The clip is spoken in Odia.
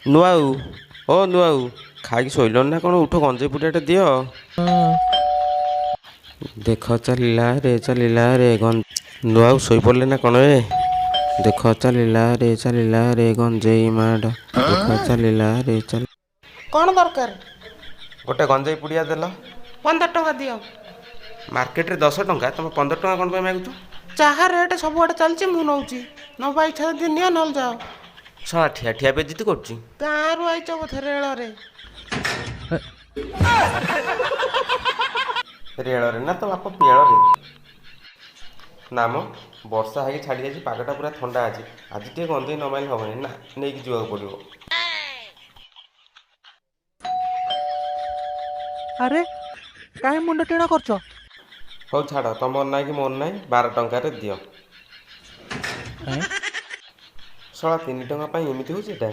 ନୂଆଉ, ଓ ନୂଆଉ, ଖାଇକି ଶୋଇଲଣି ନା କ'ଣ? ଉଠ, ଗଞ୍ଜେଇ ପୁଡ଼ିଆଟା ଦିଅ। ଦେଖ ଚାଲିଲା ରେ, ଚାଲିଲା ରେ। ନୂଆଉ ଶୋଇପଡ଼ିଲେ ନା କ'ଣ ଏ? ଦେଖ ଚାଲିଲା ରେ, ଚାଲିଲା ରେ ଗଞ୍ଜେଇ ମାଡ଼, ଦେଖ ଚାଲିଲା ରେ ଚାଲ। କ'ଣ ଦରକାର? ଗୋଟେ ଗଞ୍ଜେଇ ପୁଡ଼ିଆ ଦେଲ। 15 ଟଙ୍କା ଦିଅ। ମାର୍କେଟରେ 10 ଟଙ୍କା, ତମେ 15 ଟଙ୍କା କ'ଣ ପାଇଁ ମାଗୁଛ? ଚାହା ରେଟ୍ ସବୁଆଡ଼େ ଚାଲିଛି, ମୁଁ ନେଉଛି। ନବା ଇଚ୍ଛା ଯଦି ନିଅ, ନହେଲେ ଯାଅ। ଶଳା ଠିଆ ଠିଆ ବେଜିତି କରୁଛି। ଗାଁରୁ ଆଇଛ ବୋଧେ ରେଳରେ? ରେଳରେ ନା ତ ବାପ ପେଳରେ। ନା ମ, ବର୍ଷା ହେଇକି ଛାଡ଼ି ଯାଇଛି, ପାଗଟା ପୁରା ଥଣ୍ଡା ଅଛି। ଆଜି ଟିକେ ଗଞ୍ଜେଇ ନ ମାଇଲେ ହବନି ନା, ନେଇକି ଯିବାକୁ ପଡ଼ିବ। ଆରେ, କାହିଁ ମୁଣ୍ଡ ଟିଣ କରୁଛ? ହଉ ଛାଡ଼, ତମର ନାହିଁ କି ମୋର ନାହିଁ, 12 ଟଙ୍କାରେ ଦିଅ। ଶଳା 3 ଟଙ୍କା ପାଇଁ ଏମିତି ହେଉଛି ଏଇଟା।